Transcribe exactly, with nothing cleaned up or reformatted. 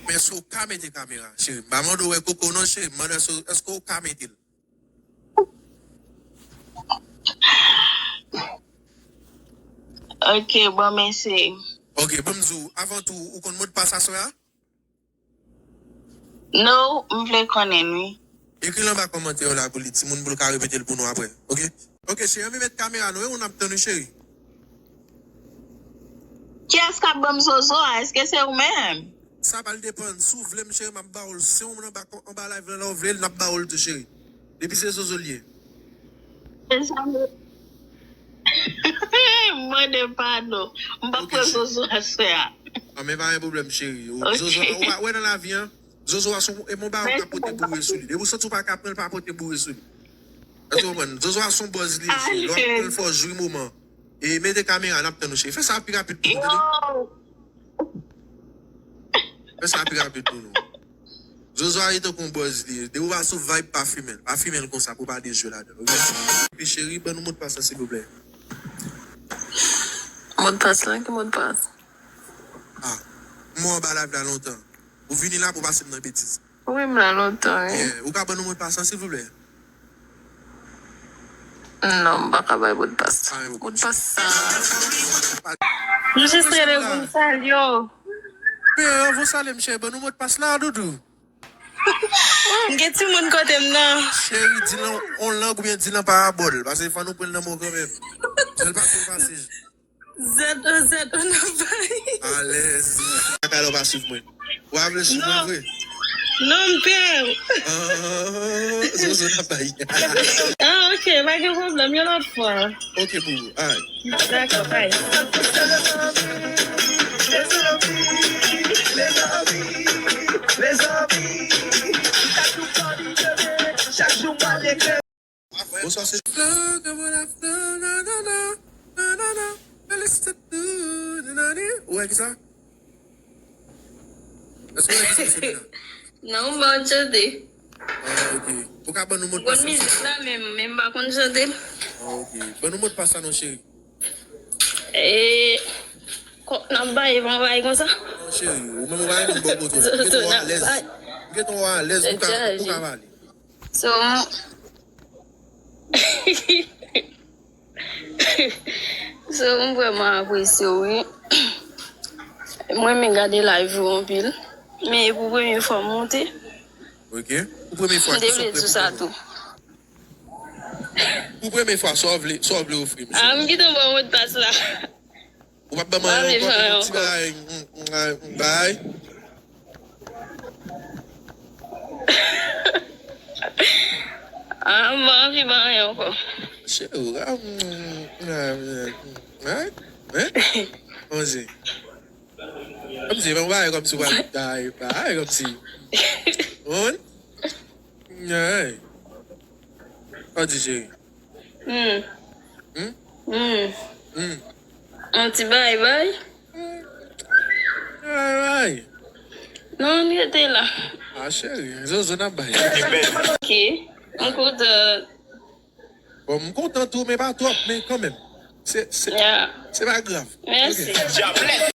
Men èske w ka mete kamera, cheri? M pa mande w wè koko w non, cheri. M mande èske, èske w ka mete l? Ok, bon, m eseye. Ok, ban m di w, avan tou, ou konn modpas aswè a? No, m vle konnen, wi. Ekri l anba kòmantè yo la pou li, timoun, pou l ka repete l pou nou apre. Ok? Ok, cheri, anvi met kamera nou, e ou n ap tann ou, cheri. Kiyès k ap ban m zozo a? Èske se ou menm? Sa pral depann. Si w vle m, cheri, m ap ba w l. Si w anba, anba live lan, lè w vle l, n ap ba w l tou, cheri. Depi se zozo l ye. Se sa m mande padon. M p ap pran zozo aswè a. Ah, men pa gen pwoblèm, cheri. Zozo, ou pa wè nan lavi an, zozo a se yon, e yon bagay ou ka pote boure sou li. Depi w santi w pa ka pran l, pa pote boure sou li. Èske w konprann? Zozo a se yon buzz li ye, cheri. Lè w ap pran l, fò w jwi moman. E mete kamera, n ap tann ou, cheri. Fè sa pi rapid pou nou, tande? Fè sa pi rapid pou nou. Zozo a ye tankou yon buzz li ye. Depi w pa sou vibe, pa fimen l. Pa fimen l konsa pou pa dejwe ladan l, ok? Epi cheri, ban nou modpas la, silvouplè. Modpas la? Ki modpas? Ah, m wè w anba live la lontan. Ou vini la pou pase m nan betiz. Wi, m la lontan, wi. Yeah. Ou ka ban nou modpas la, silvouplè? Non, m pa ka bay modpas. Ah, men modpas sa. Mwen jis rele pou m salye w. Men, anvan w salye m, cheri, ban nou modpas la, doudou. M gen timoun kote m nan. Cheri, di l an yon lang oubyen di l an parabòl. Paske fò nou pran l nan mo kanmenm. Jan l pase, l pase. Z O, Z O nan bay. Alèz. Kaka lè w pa swiv mwen. W ap vle swiv mwen vre? Non, m pè. Ah, Zozo nan bay. Ah, ok, pa gen pwoblèm, yon lòt fwa. Ok, boo, alright. Dakò, bye. Bonswa, se Flo, come on, Flo, na, na, na, na, na, na, na. Ou wè ki sa? Èske w wè ki sa, Selena? Non, m pa konn chante. Ah, ok. Ou ka ban nou modpas la? M konn mizik la, men, men m pa konn chante. Ah, ok. Ban nou modpas la non, cheri. E, kòk n ap bay, epi w bay konsa? Non, cheri, ou menm ou pa renmen bò kote w. M gentan wè w alèz. M gentan wè w alèz, ou ka, ou ka pale. So, so, m vrèman apresye w, wi. Mwen renmen gade live ou anpil. Men e pou premye fwa m monte. Ok. Pou premye fwa, m te vle di w sa tou. Pou premye fwa, sa w vle, sa w vle ofri m? Ah, m gentan ba w modpas la. Ou p ap ban m anyen ankò, ti bagay, m, m, m, bay. Ah, m pa anvi ban anyen ankò. Cheri, ah, mm, mm, mm, mm, mm. Kòmsi, kòmsi, men w pa wè kòmsi w pral bay, bay, kòmsi. Konprann? Ay. Sa w di, cheri? Hmm. Hmm? Hmm. Hmm. Yon ti bay bay. Bay bay. Non, li rete la. Ah, cheri, Zozo n ap bay. Ok. M kontan. Bon, m kontan tou, men pa twòp, men kanmenm. Se, se, se pa grav. Mèsi. Ok.